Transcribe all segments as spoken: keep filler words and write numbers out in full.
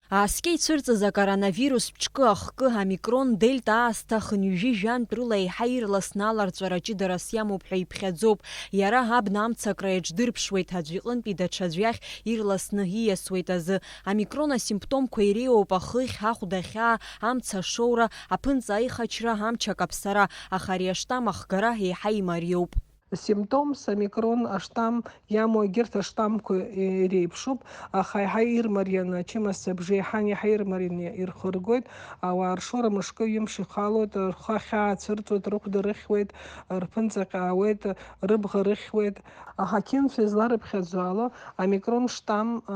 Ааскьа ицәырҵыз акоронавирус ԥшкы ахкы омикрон дельта аасҭа хынҩажәи жәантә рыла еиҳа ирласны аларҵәара ҷыдарас иамоуп ҳәа иԥхьаӡоуп. Иара абна амцакра иаҿдырԥшуеит аӡә иҟынтәи даҽаӡә иахь ирласны ииасуеит азы. Омикрон асимптомқәа иреиуоуп ахыхь, ахәда ахьаа, амца ашоура, аԥынҵа аихачра, амч акаԥсара, аха ари аштам ахгара еиҳа имариоуп. Симптомс омикрон аштам иамоу егьырҭ аштамқәа иреиԥшуп, аха еиҳа ирмарианы ачымазцәа абжеиҳан иаҳа ирмарианы ирхыргоит, ауаа ршоура мышкы-ҩымш ихалоит, рхы ахьаацәырҵуеит, рыхәда рыхьуеит, рԥынҵа ҟьаауеит, рыбӷа рыхьуеит. Аҳақьымцәа изларыԥхьаӡо ала, омикрон штам, а,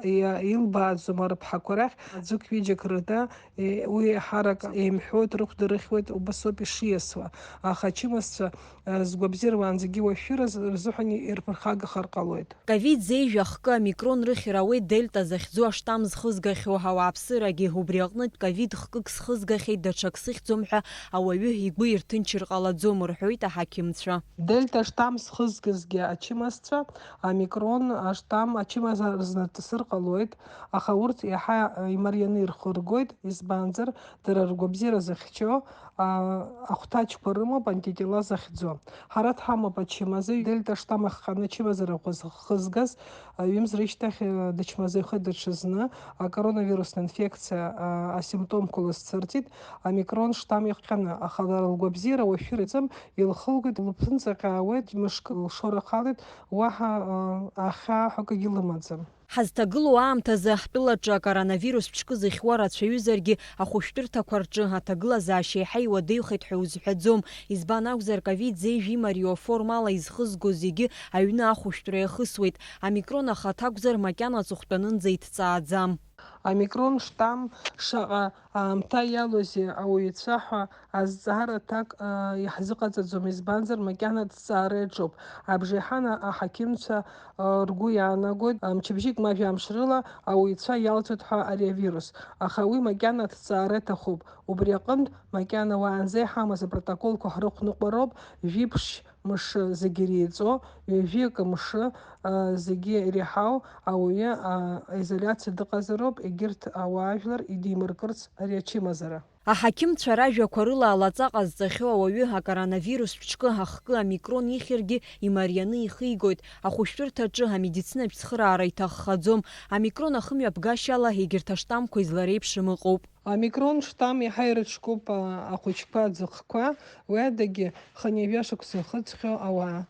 иа-, илбааӡом арыԥҳақәа рахь, аӡәык-ҩыџьак рыда, е, уи еиҳарак еимҳәоит, рыхәда рыхьуеит, убасоуп ишиасуа. Аха ачымазцәа, а, згәабзиара уаанӡагьы уашәшәыра рзыҳәан ирԥырхагахар ҟалоит. Ковид зеижә ахкы омикрон рыхьыр ауеит дельта захьӡу аштам зхызгахьоу ауааԥсырагьы. Убри аҟнытә ковид хкык схызгахьеит, даҽак сыхьӡом ҳәа ауаҩы игәы ирҭынчыр ҟалаӡом, рҳәоит аҳақьымцәа. Дельта штам зхызгазгьы ачымазцәа, омикрон аштам ачымазара рзынаҵысыр ҟалоит, аха урҭ иаҳа имарианы ирхыргоит, избанзар, дара ргәабзиара зыхьчо, а, ахәҭаҷқәа рымоуп антитела захьӡу. Ҳара дҳамоуп ачымазаҩ, дельта штам ахҟьаны ачымазара ӷәӷәа зхызгаз, а, ҩымз рышьҭахь, а, дычмазаҩхеит даҽазны, акоронавирусная инфекциа, а, асимптомқәа лызцырҵит, омикрон штам иахҟьаны, аха лара лгәабзиара уашәшәыра иаҿым, илхылгоит, лыԥынҵа ҟьаауеит, мышкы лшоура халеит, уаҳа, а, ахьаа ҳәа акгьы лымаӡам. Ҳазҭагылоу аамҭазы ҳтәылаҿы акоронавирус ԥшкы зыхьуа рацәаҩызаргьы, ахәышәтәырҭақәа рҿы аҭагылазаашьа еиҳа иуадаҩхеит ҳәа узҳәаӡом. Избан акәзар, ковид зеижә имариоу аформала изхызго зегьы аҩны ахәышәтәра иахысуеит. Омикрон ахаҭа акәзар, макьана аҵыхәтәанынӡа иҭҵааӡам. Омикрон штам шаҟа аамҭа иалоузеи ауаҩцәа ҳәа азҵаара аҭак, а, иаҳзыҟаҵаӡом, избанзар, макьана аҭҵаара иаҿуп. Абжеиҳан аҳақьымцәа, а, ргәы иаанагоит, а, мчыбжьык ма жәамш рыла ауаҩцәа иалҵуеит ҳәа ари авирус. Аха уи макьана аҭҵаара иҭахуп. Убри аҟынтә, макьана уаанӡа иҳамаз апротоколқәа ҳрыхәныҟәароуп, жәиԥшь мшы зегьы иреиҵо, ҩажәи акы мшы, а, зегьы иреиҳау ауаҩы, а, аизоляциа дыҟазароуп, егьырҭ ауаажәлар идимыркырц ари ачымазара. Аҳақьымцәа ражәақәа рыла, алаҵа ҟазҵахьоу ауаҩы акоронавирус ԥшкы ахкы омикрон ихьыргьы имарианы ихигоит. Ахәышәтәырҭаҿы амедицинатә цхыраара иҭаххаӡом. Омикрон ахымҩаԥгашьала егьырҭ аштамқәа излареиԥшым ыҟоуп. Омикрон штам иаҳа ирыцәкуп, а, ахәыҷқәа аӡахқәа, уи адагьы хынҩажәа шықәса ихыҵхьоу ауаа.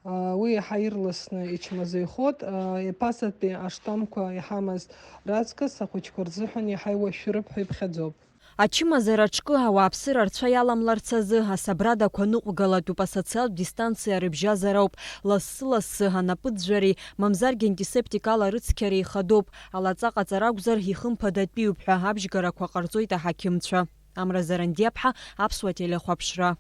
А, уи иаҳа ирласны ичмазаҩхоит. А, иԥасатәи аштамқәа иҳамаз раҵкыс ахәыҷқәа рзыҳәан иаҳа иуашәшәыроуп ҳәа иԥхьаӡоуп. Ачымазара аҿкы ауааԥсыра рцәа иаламларц азы асабрадақәа ныҟәгалатәуп, асоциалтә дистанциа рыбжьазароуп. Лассы-лассы анапыӡәӡәареи, мамзаргьы антисептик ала рыцқьареи ихадоуп. Алаҵа ҟаҵара акәзар, ихымԥадатәиуп ҳәа абжьгарақәа ҟарҵоит аҳақьымцәа. Амра Зарандиаԥҳа, Аԥсуа телехәаԥшра.